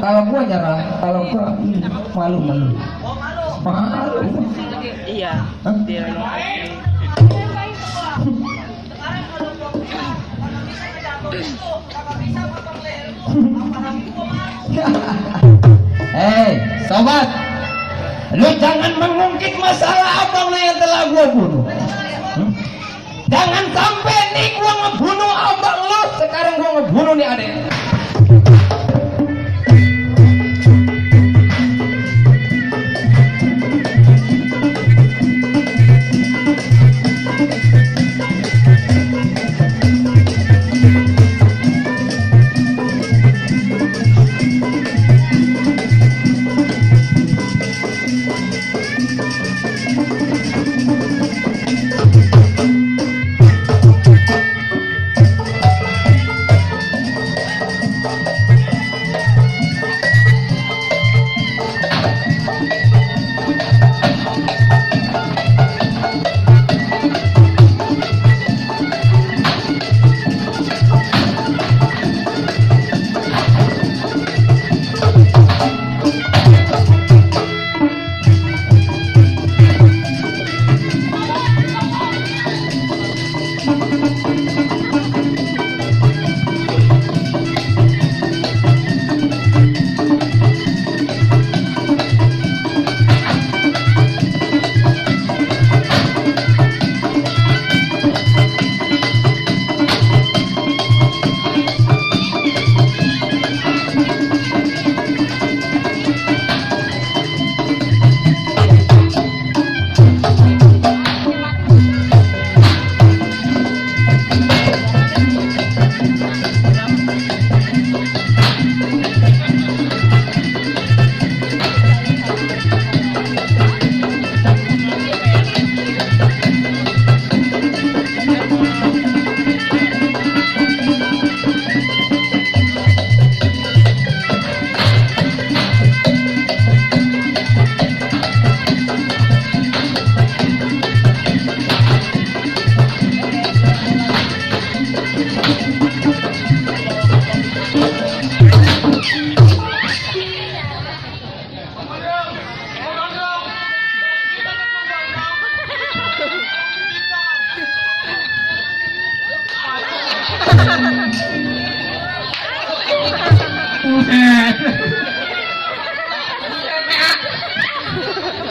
Kalau gua nyerah, kalau gua malu. Iya. Hah? Dia Hei, sobat, lu jangan mengungkit masalah abang lu yang telah gua bunuh. Jangan sampai nih gua ngebunuh abang lu, sekarang gua ngebunuh nih adek.